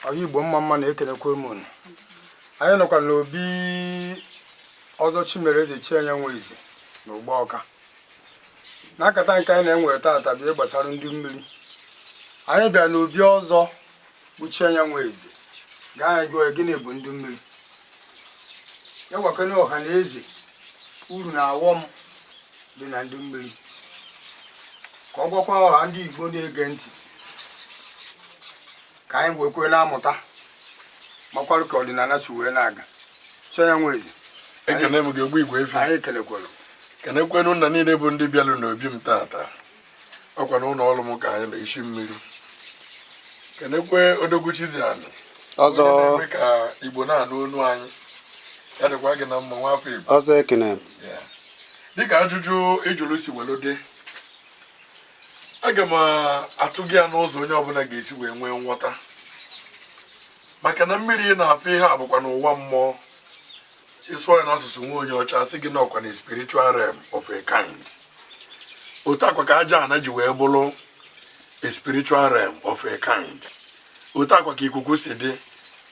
Ọha Igbo, mma mma na-ekelekwa m unu. Anyị nọkwa n'obi Ọzọ Chimereze Chienye Nweze na Ugbawka. Na nkata nke anyị na-enwe taata bụ ihe gbasara ndị mmiri. Anyị bịa n'obi Ọzọ bụ Chienye Nweze, gaa anyị jụọ ya gịnị bụ ndị mmiri. Ya gwakene ọha na eze uru na awọm dị na ndị mmiri, ka ọ gwakwa ọha ndị Igbo na-ege ntị, ka anyị wee kwee na-amụta makwarụ ka ọdịnala si wee na-aga. Chienye Nweze. Ekene m gị, ogbu igwe efi. Anyị kelekwara. Kenekwenu nna niile bụ ndị bịalụ n'obi m tata. Ọkwa n'ụlọ ọrụ m ka anyị nọ isi mmiri. Kenekwe Odogwu Chiziani. Ọzọ. Onye na-eme ka Igbo na-anụ onu anyị. Ya dịkwa gị na mma, nwafọ Igbo. Ọzọ, ekene m. Ya. Dịka ajụjụ ịjụrụ si welu dị, aga m atụ gị ya n'ụzọ onye ọbụla ga-esi wee nwee nghọta, maka na mmiri ị na-afụ ihe a bụkwa n'ụwa mmụọ. Ịsụọ ya n'asụsụ nwa onye ọcha, asị gị n'ọkwa na spiritual realm of a kind. Otu akwa ka aja ana ji wee bụrụ a spiritual realm of a kind, otu akwa ka ikuku si dị,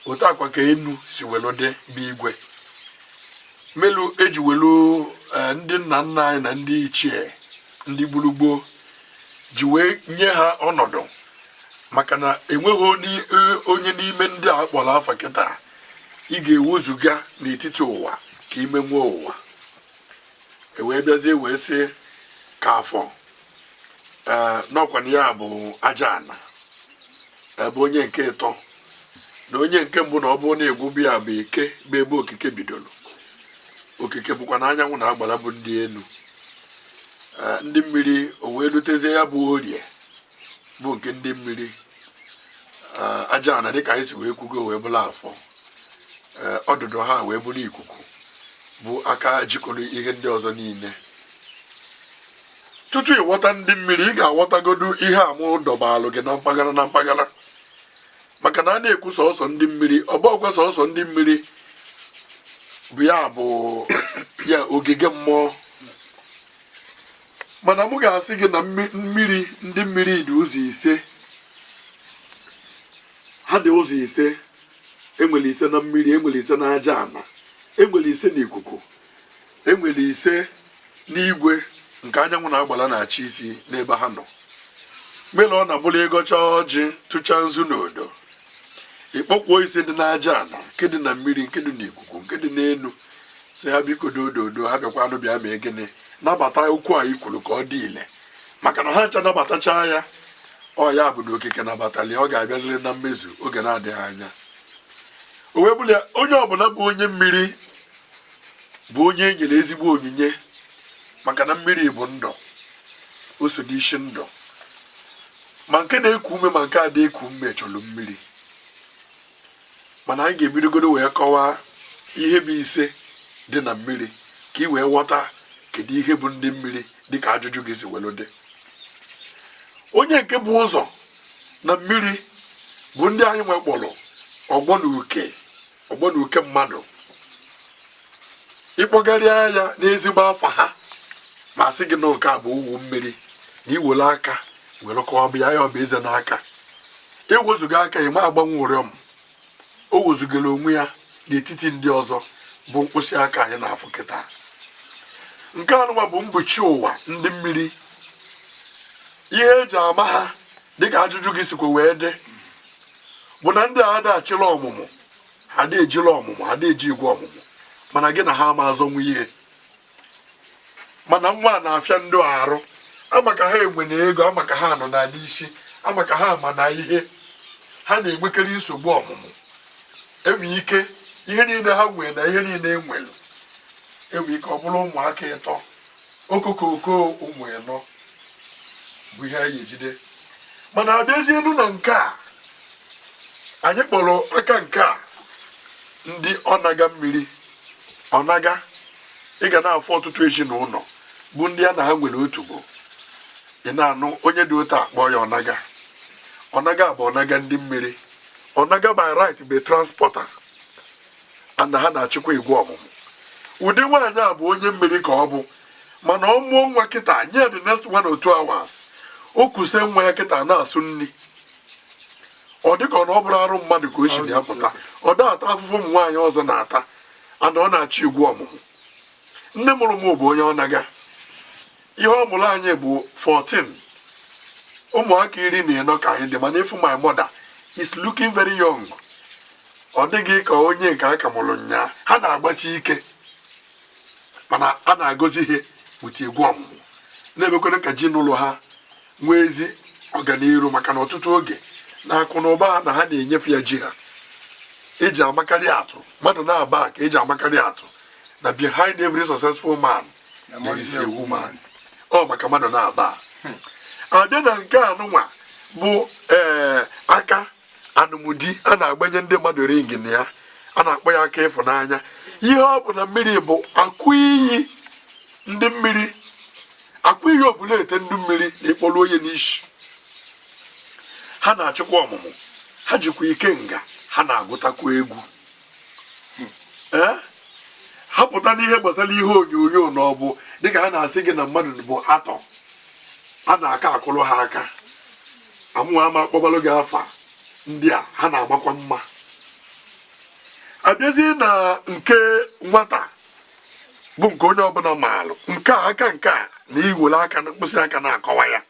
otu akwa ka enu si welu dị, bụ igwe melu eji welu ndị nna nna anyị na ndị ichie, ndị gburugburu ji wee nye ha ọnọdụ, maka na enweghị onye n'ime ndị a kpọrọ afa kịta ị ga-ewezuga n'etiti ụwa ka ime nwee ụwa. E wee bịazie wee sị ka afọ ee n'ọkwa na ya bụ aja ana, ebe onye nke ịtọ na onye nke mbụ na ọ bụrụ na egwu ya bụ eke, bụ ebe okike bidoro. Okike bụkwa na anyanwụ na agbara bụ ndị elu. Ndị mmiri o wee lutezie ya bụ orie bụ nke ndị mmiri. Aja ana, dịka anyị si wee kwugo, wee bụrụ afọ. Ọdụdụ ha wee bụrụ ikuku, bụ aka jikọrọ ihe ndị ọzọ niile. Tutu ịghọta ndị mmiri, ị ga-aghọtagodu ihe a mụ dọbalụ gị na mpaghara na mpaghara, maka na a na-ekwu sọsọ ndị mmiri, ọ bụ ọkwa sọsọ ndị mmiri bụ ya bụ ya ogige mmụọ. Mana mụ ga-asị gị na mmiri, ndị mmiri dị ụzọ 5. Ha dị ụzọ 5. Enwere 5 na mmiri, enwere 5 na aja ana, enwere 5 na ikuku, enwere 5 n'igwe nke anyanwụ na-agbala na-achị isi n'ebe ha nọ. Mere ọ na-abụrụ ịgọcha ọjị, tụcha nzu n'odo, ịkpọkwuo 5 dị n'aja ana, nke dị na mmiri, nke dị n'ikuku, nke dị n'elu, si ha biko dododo, ha bịakwanụ bịa mee gịnị? Nabata okwu a i kwuru ka ọ dị ile, maka na ha ncha nabatacha ya, ọ ya bụ na okike nabatali, ọ ga-abịarịrị na mmezu oge na-adịghị anya. O wee bụrụ ya, onye ọbụla bụ onye mmiri bụ onye e nyere ezigbo onyinye, maka na mmiri bụ ndụ, o so n'isi ndụ. Ma nke na-eku ume ma nke adị eku ume chọrọ mmiri. Mana anyị ga-ebidogodo wee kọwaa ihe bụ 5 dị na mmiri, ka ị wee ghọta kedu ihe bụ ndị mmiri, dịka ajụjụ gị si welu dị. Onye nke bụ ụzọ na mmiri bụ ndị anyị nwekpọrọ ọgbọ na uke, ọgbọ na uke mmadụ. Ịkpọgarịa ya n'ezigbo afa ha, ma sị gị na nke a bụ uwu mmiri, na iwere aka were kọwaba ya, ya ọ bụ eze n'aka. Ewezụga aka ịma agbanwe ụrịọm, o wezugara onwe ya n'etiti ndị ọzọ, bụ mkpịsị aka anyị na-afụ kịta. Nke anụnwa bụ mgbochi ụwa ndị mmiri. Ihe eji ama ha, dịka ajụjụ gị sikwa wee dị, bụ na ndị a ada achịla ọmụmụ, ha ada ejila ọmụmụ, ha ada eji igwe ọmụmụ, mana gị na ha ama azọnwu ihe. Mana nwa a na-afịa ndụ arụ, ama ka ha enwe na ego, ama ka ha nọ n'ala isi, ama ka ha ama na ihe ha na-enwekarị nsogbu ọmụmụ. Enwe ike ihe niile ha nwee na ihe niile enwere, enwe ike ọ bụrụ ụmụaka 3, okokoko ụmụ 4 bụ ihe anyị ejide. Mana abịazienu na nke a anyị kpọrọ aka nke a ndị ọnaga mmiri ọnaga, ị ga na-afụ ọtụtụ ezinụlọ bụ ndị a na ha nwere otu bụ ị na-anụ onye dị otu akpọ ya ọnaga. Ọnaga bụ ọnaga ndị mmiri. Ọnaga by right bụ transporter, and ha na-achịkwa igwe ọmụmụ. Ụdị nwaanyị a bụ onye mmiri ka ọ bụ, mana ọ mụọ nwa kịta, nye the next 1 or 2 hours, o kuse nwa ya kịta na-asụ nri. Ọ dịka ọ na ọ bụrụ arụ mmadụ ka o si na ya pụta. Ọ da ata afụfụ ụmụ nwaanyị ọzọ na-ata, ana ọ na-achọ igwe ọmụmụ. Nne mụrụ m bụ onye ọ naga ihe ọ mụrụ anyị bụ 14 ụmụaka, 14 ka anyị dị. Mana ịfụ my mother is looking very young, ọ dịghị ka onye nke aka mụrụ nyaa. Ha na-agbasi ike, mana a na-agọzi ihe wute egwu ọmụmụ, na-emekwana ka ji n'ụlọ ha nwee ezi ọganiru, maka na ọtụtụ oge na akụ na ụba na ha na-enyefe ya ji ha eji amakarị atụ mmadụ na-aba ka eji amakarị atụ na behind every successful man there is a woman. Ọ maka mmadụ na-aba abịa na nke anụnwa bụ ee aka anụmdi a na-agbanye ndị mmadụ ring na ya, a na-akpọ ya aka ịfụnanya. Ihe ọ bụ na mmiri bụ akụ iyi ndị mmiri, akụ iyi ọbụla ete ndị mmiri na ịkpọrọ onye n'isi. Ha na-achịkwa ọmụmụ, ha jikwa ike nga, ha na-agụtakwa egwu. Ee, ha pụta n'ihe gbasara ihe onyonyo na ọ bụ dịka ha na-asị gị na mmadụ bụ atọ a na-aka akụrụ ha aka amụọ ama akpọbalụ gị afa ndị a. Ha na-amakwa mma. Abịazie na nke nwata bụ nke onye ọbụla maalụ nke a, aka nke a na iwere aka na mkpịsị aka na-akọwa ya,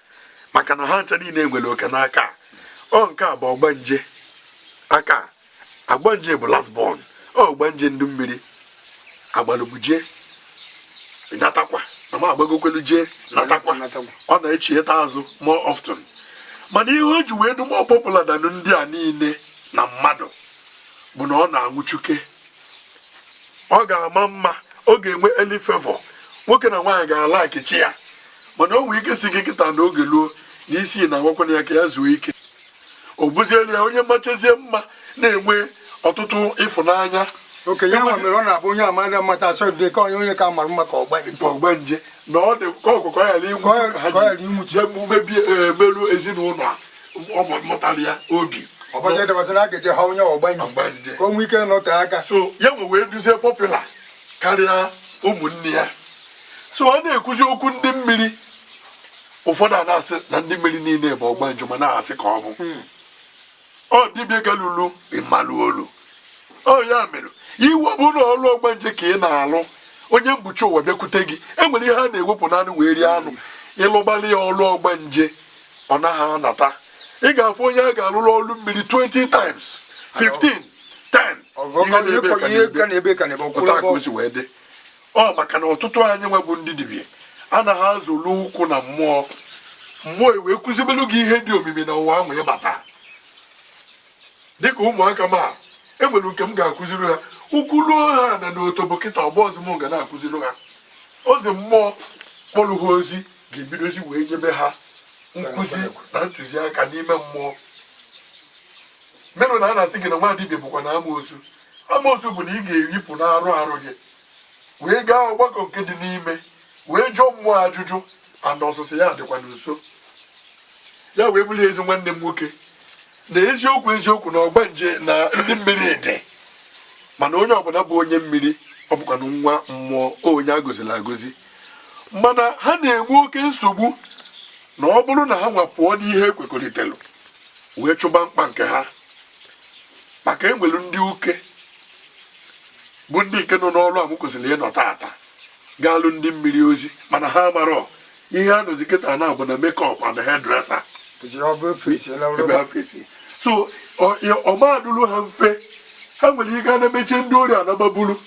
maka na ha ncha niile nwere oke n'aka a. Ọ nke a bụ ọgbanje aka. Agbanje bụ last born. Ọ ọgbanje ndị mmiri agbalụbuje natakwa na ma agbagokwelu jee natakwa. Ọ na-echieta azụ more often, mana ihe o ji wee dị more popular than ndị a niile na mmadụ bụ na ọ na-anwụchuke. Ọ ga-ama mma, ọ ga-enwe early favor, nwoke na nwaanyị ga-alike chi ya. Mana o nwee ike si gị kịta na oge luo na isi na nwekwana ya ka ya zuo ike, o buzielu ya onye machezie mma na-enwe ọtụtụ ịfụnanya. Okenye ahụ mere ọ na-abụ onye amara mmata asọ dị ka onye onye ka mara mma ka ọgba. Nke ọgbanje na ọ dị ka ọkụkọ ya ghara inwuchu ka ha ka ọ ghara ji inwuchu. jee mebie merụ ezinụlọ a ọ mụtara ya obi. Ọbọchị edebasịra a ga-eje ha onye ọgbanje ọgbanje ka o nwee ike nọte aka. So ya nwe wee duzie popular karịa ụmụnne ya. So a na-ekwuzi okwu ndị mmiri, ụfọdụ a na-asị na ndị mmiri niile bụ ọgbanje, ma na-asị ka ọ bụ ọ dibịa galulu ịmalụ olu. Ọ ya mere iwe bụ na ọrụ ọgbanje ka ị na-alụ, onye mkpuchi ụwa bịakwute gị, enwere ihe a na-ewepụ n'anụ wee rie anụ. Ịlụgbalị ya ọrụ ọgbanje, ọ naghị anata. Ị ga-afụ onye a ga-alụrụ ọrụ mmiri 20 times, 15, 10, ihe na-ebe ka ihe na-ebe. ka na-ebe ka na-ebe. Otu a ka o si wee dị. Ọ maka na ọtụtụ anyị nwe bụ ndị dibịa anaghị azụlụ ụkwụ na mmụọ. Mmụọ wee kụzibelu gị ihe dị omimi na ụwa ahụ ịbata. Dịka ụmụaka m a, enwere nke m ga-akụziri ha ụkwụ ruo ha na n'otobo kịta. Ọgbọ ọzọ m ga na-akụziri ha ozi mmụọ kpọrọ ha ozi ga-ebidozi wee nyebe ha nkụzi na ntụziaka n'ime mmụọ. Merụ na a na-asị gị na nwa dibịa bụkwa na amoosu. Amoosu bụ na ị ga-eyipụ n'arụ arụ gị wee gaa ọgbakọ nke dị n'ime wee jụọ mmụọ ajụjụ, and ọsụsụ ya dịkwa n'nso ya wee bụrụ ezi. Nwanne m nwoke, na eziokwu eziokwu na ọgbanje na ndị mmiri dị, mana onye ọbụla bụ onye mmiri, ọ bụkwa na nwa mmụọ, onye a gọziri agọzi. Mana ha na-enwe oke nsogbu na ọ bụrụ na ha nwa pụọ n'ihe ekwekọrịtalụ wee chụba mkpa nke ha, maka enwere ndị uke bụ ndị nke nọ n'ọrụ a m kwesịrị ịnọ tata gaalụ ndị mmiri ozi, mana ha amarọ ihe a nọzi kịta na bụ na makeup and hairdresser. Ji ọ bụ fesi. Ebe ha fesi so ọmadụrụ ha mfe. Ha nwere ike a na-emeche ndị ori anababuru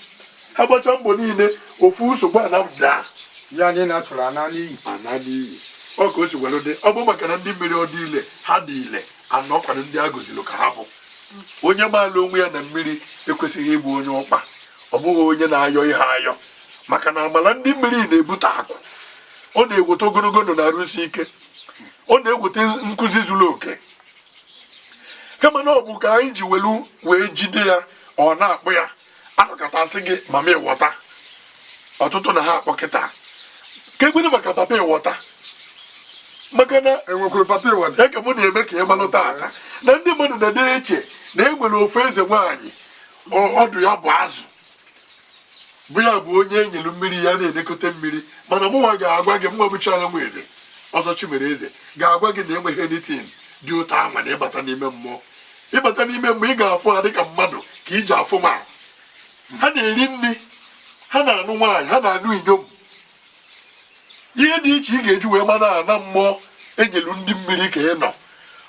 ha gbacha mbọ niile, ofu nsogbu anada. Ya ndị na-atụrụ ana n'iyi. Ana n'iyi. Ọ ka o si were dị. Ọ bụ maka na ndị mmiri ọ dị ile, ha dị ile ana ọkwado ndị a goziri ka ha bụ. Onye maala onwe ya na mmiri ekwesịghị ịbụ onye ụkpa, ọ bụghị onye na-ayọ ihe ayọ, maka na amala ndị mmiri na-ebute akụ, ọ na-eweta ogologo ndụ na arụsi ike, ọ na-eweta nkụzi zuru oke. Kama na ọ bụ ka anyị ji welu wee jide ya, ọ na-akpụ ya anọkọtasị gị mama ịwọta. Ọtụtụ na ha akpọ kịta ka ekwene maka papa ịwọta, maka na enwekwuru papa ịwọta. Eke mụ na-eme ka ị malụ tata na ndị mmadụ na-ede eche na e nwere ofu eze nwaanyị, ọdụ ya bụ azụ, bụ ya bụ onye e nyere mmiri ya na-elekọta mmiri. Mana mụnwa ga-agwa gị, mụnwa bụ Chianyanwụ Eze Ọzọ Chimere Eze, ga-agwa gị na enweghị anything dị ụtọ ama na ịbata n'ime mmụọ. Ịbata n'ime mmụọ, ị ga-afụ ha dịka mmadụ ka iji afụ ma ha na-eri nri, ha na-anụ nwaanyị, ha na-anụ inyom. Ihe dị iche ị ga-eji wee mara ana mmụọ enyelu ndị mmiri ka ị nọ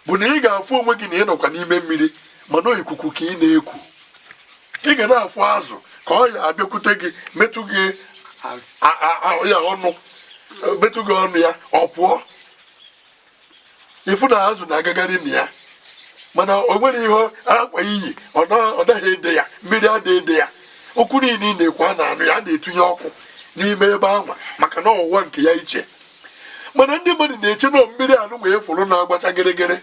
bụ na ị ga-afụ onwe gị na ị nọkwa n'ime mmiri, mana ikuku ka ị na-eku. Ị ga na-afụ azụ ka ọ ya abịakwute gị, metụ gị ya ọnụ, metụ gị ọnụ ya, ọ pụọ. Ịfụ na azụ na-agagharị na ya, mana o nwere ihe akwa iyi, ọ naghị ede ya, mmiri adịghị ede ya. Okwu niile ị na-ekwu, a na-anụ ya. A na-etinye ọkụ n'ime ebe anwa maka na ọwụwa nke ya iche. Mana ndị mmadụ na-eche na mmiri anụ ma efuru na-agbacha gịrịgịrị,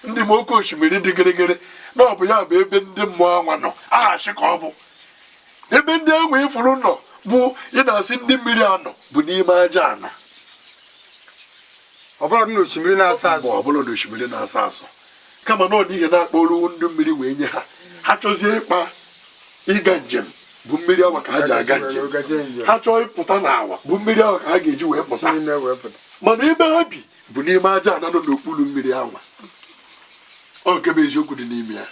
ndị ma oke osimiri dị gịrịgịrị, na ọ bụ ya bụ ebe ndị mmụọ anwa nọ. Aghachị ka ọ bụ ebe ndị anwa ifuru nọ bụ ị na-asị ndị mmiri anọ bụ n'ime aja ana. Ọ bụrụ na osimiri na-asọ asọ. Ọ bụrụ na osimiri na-asọ asọ, kama na ọ n'ihe na-akpọ olu ndị mmiri wee nye ha. Ha chọzie ịkpa ịga njem, bụ mmiri awa ka ha ji aga njem. Ha chọọ ịpụta n'awa, bụ mmiri awa ka ha ga-eji wee pụta. Mana ebe ha bi bụ n'ime aja ana nọ n'okpuru mmiri anwa. Ọ nke bụ eziokwu dị n'ime ya.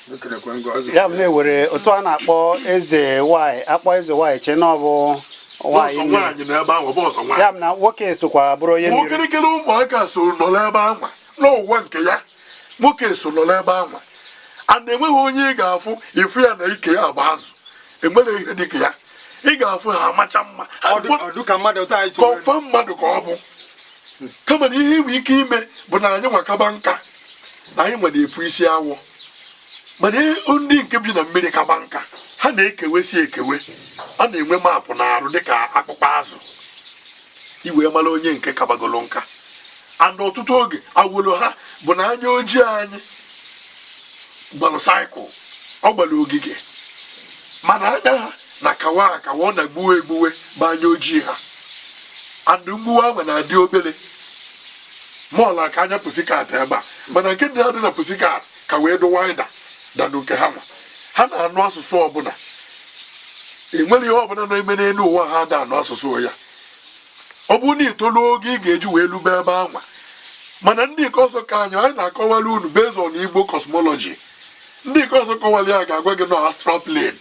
Ya bụ na-ewere otu a na-akpọ eze nwanyị, akpọ eze nwanyị, chee na ọ bụ nwaanyị nwaanyị nọ ebe ahụ, bụ ọzọ nwaanyị. Ya bụ na nwoke sokwa bụrụ onye mmiri. Okirikiri ụmụaka so nọrọ ebe anwa n'ụwa nke ya. Nwoke so nọrọ ebe anwa, and enweghị onye ị ga-afụ ifu ya na ike ya bụ azụ. Enwere ihe dịka ya ị ga-afụ ha amacha mma confirm mmadụ ka ọ bụ. Kama na ihe inwe ike ime bụ na anyị nwakaba nka na anyị nwere epu isi awọ, mana ndị nke bi na mmiri kaba nka, ha na-ekewesi ekewe. A na-enwe map na-arụ dịka akpụkpọ azụ iwee mara onye nke kabagolo nka. And ọtụtụ oge awolo ha bụ na anya ojii anyị gbalụ cycle, ọ gbara ogige, mana anya ha na kawa akawa, ọ na-egbuwe egbuwe bụ anya ojii ha. And mgbuwe ahụ na-adị obere mọọlụ ka anya pussycat ebe a, mana nke ndị adị na pussycat ka wee dị wider than nke ha nwa. Ha na-anụ asụsụ ọbụla. Enwere ihe ọbụla na-eme n'elu ụwa ha ada anụ asụsụ ya. Ọ bụrụ na itolu oge ị ga-eji wee lube ebe anwa. Mana ndị nke ọzọ ka anyị na-akọwara unu based on Igbo cosmology. Ndị nke ọzọ kọwara ya ga-agwa gị nọ astral plane,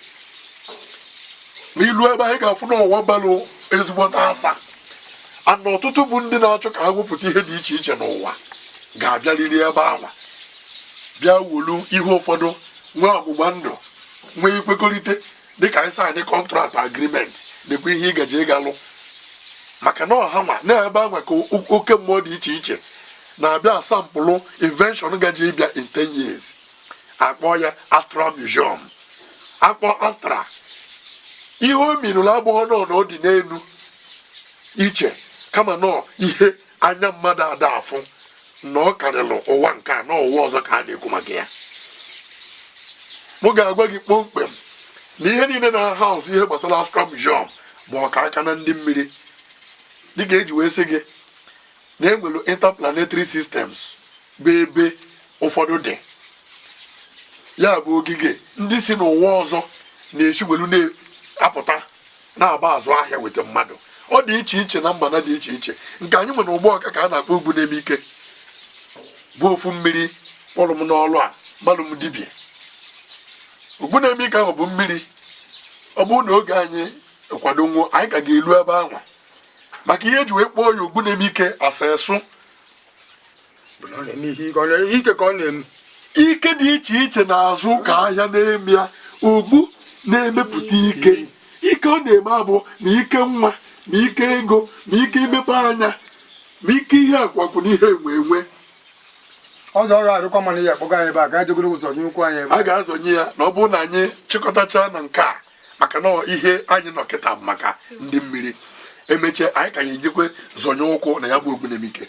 ma ilu ebe anyị ga-afụ n'ụwa balụ ezigbote asa. Ana ọtụtụ bụ ndị na-achọ ka ha wepụta ihe dị iche iche n'ụwa ga-abịarịrị ebe anwa, bịa wolu ihe ụfọdụ, nwee ọgbụgba ndụ, nwee nkwekọrịta, dịka anyị sign contract, agreement, dịkwa ihe ị gaje ịgalụ. Maka na ọha nwa na ebe anwa ka oke mmụọ dị iche iche na-abịa asampụlụ invention gaje ịbịa in 10 years. Akpọ ya astral museum, akpọ astral. Ihe o mirụrụ abụghị nọ na ọ dị n'elu iche, kama nọ ihe anya mmadụ ada afụ, na ọ karịrị ụwa nke a, na ụwa ọzọ ka a na-ekwu maka ya. Mụ ga-agwa gị kpọmkwem na ihe niile na house ihe gbasara astral museum bụ ọka aka na ndị mmiri, dịka eji wee sị gị na enwere interplanetary systems bụ ebe ụfọdụ dị. Ya bụ ogige ndị si n'ụwa ọzọ na-esi welu na-apụta na-agba azụ ahịa weta mmadụ. Ọ dị iche iche na mbana dị iche iche. Nke anyị nwere ụgbọ ọka ka a na-akpọ ugwu na-eme ike, bụ ofu mmiri kpọrọ m n'ọlụ a gbalụ m dibịa. Ugwu na-eme ike ahụ bụ mmiri. Ọ bụrụ na oge anyị kwado nwuo, anyị ka ga-elu ebe ahụ, maka ihe eji wee kpọọ ya ugwu na-eme ike asa esu. Ike ka ọ na-eme. Ike dị iche iche na-azụ ka ahịa na-eme ya. Ogbu na-emepụta ike. Ike ọ na-eme abụ ma ike nwa, ma ike ego, ma ike imepe anya, ma ike ihe akwakwu na ihe enwe enwe. Ọzọ ọrụ arụkwa, mana ya akpọga anyị ebe a ka anyị jegoro ụzọ nye ụkwụ anyị ebe. A ga-azọnye ya na ọ bụrụ na anyị chịkọtachaa na nke a, maka na ihe anyị nọ kịta bụ maka ndị mmiri. Emechie, anyị ka ya ejekwe zọnye ụkwụ na ya bụ ogbu na-eme ike.